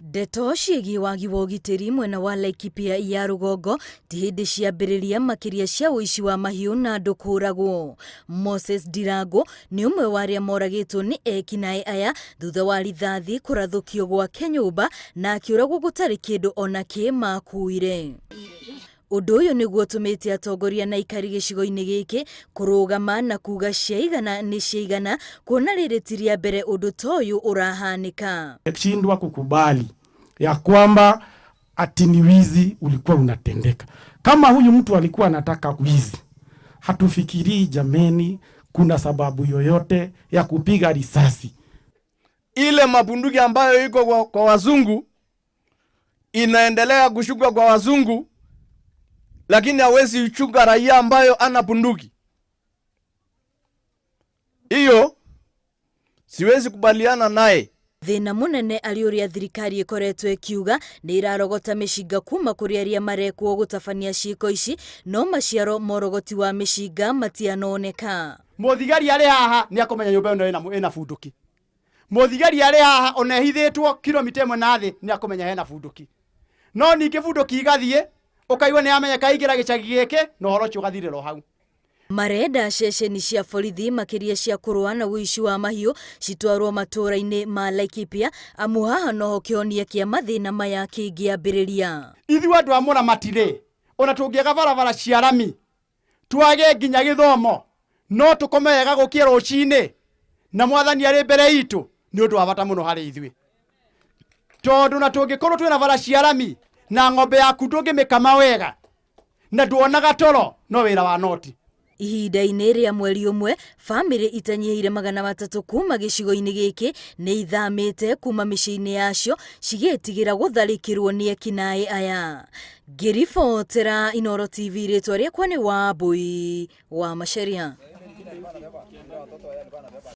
Ndeto ciĩgiĩ wagi wa ũgitĩri mwena wa Laikipia ya rũgongo ti hĩndĩ ciambĩrĩria, makĩria cia ũici wa mahiũ na andũ kũragwo. Moses Ndirango nĩ ũmwe wa arĩa moragĩtwo nĩ ekinaĩ aya thutha wa rithathi kũrathũkio gwake nyũmba na akĩũragwo gũtarĩ kĩndũ ona kĩ makuire. Ũndũ ũyũ nĩguo ũtũmĩte atongoria na aikari gĩcigo-inĩ gĩkĩ kũrũgama na kuga ciaigana nĩ ciaigana, kuona rĩrĩ ti rĩa mbere ũndũ ta ũyũ ũrahanĩka. Shindwa kukubali ya kwamba ati ni wizi ulikuwa unatendeka. Kama huyu mtu alikuwa anataka wizi, hatufikirii jameni, kuna sababu yoyote ya kupiga risasi. Ile mabunduki ambayo iko kwa wazungu inaendelea kushuka kwa wazungu, lakini hawezi chunga raia ambayo ana bunduki. Hiyo siwezi kubaliana naye. Thĩna mũnene arĩ ũrĩa thirikari ĩkoretwo ĩkiuga nĩ ĩrarogota mĩcinga kuma kũrĩ arĩa marekwo gũtabania ciĩko ici, no maciaro ma ũrogoti wa mĩcinga matianoneka. Mũthigari arĩ haha nĩ akũmenya nyũmba ĩno ĩna bunduki. Mũthigari arĩ haha ona ehithĩtwo kilomita 1 na thĩ nĩ akũmenya hena bunduki. No ningĩ bunduki igathiĩ ũkaigua nĩ yamenyeka aingĩra gĩcagi gĩkĩ na ũhoro ũcio ũgathirĩra o hau. Marenda ceceni cia borithi makĩria cia kũrũa na ũici wa mahiũ citwarwo matũũra-inĩ ma Laikipia, amu haha noho kĩhonia kĩa mathĩna maya kĩngĩambĩrĩria. Ithuĩ andũ a mũramati-rĩ, ona tũngĩaga barabara cia rami twage nginya gĩthomo, no tũkome wega gũkĩra rũcinĩ na mwathani arĩ mbere itũ, nĩ ũndũ wa bata mũno harĩ ithuĩ. Tondũ na tũngĩkorwo twĩna bara cia rami na ng'ombe yaku ndũngĩmĩkama wega na nduonaga toro, no wĩra wa noti. Ihinda-inĩ rĩa mweri ũmwe, bamĩrĩ itanyihĩire 300 kuma gĩcigo-inĩ gĩkĩ nĩ ithamĩte kuma mĩciĩ-inĩ yacio cigĩtigĩra gũtharĩkĩrwo nĩ ekinaĩ aya. Ngĩribotera Inooro TV, rĩtwa rĩakwa nĩ Wambui wa Macharia.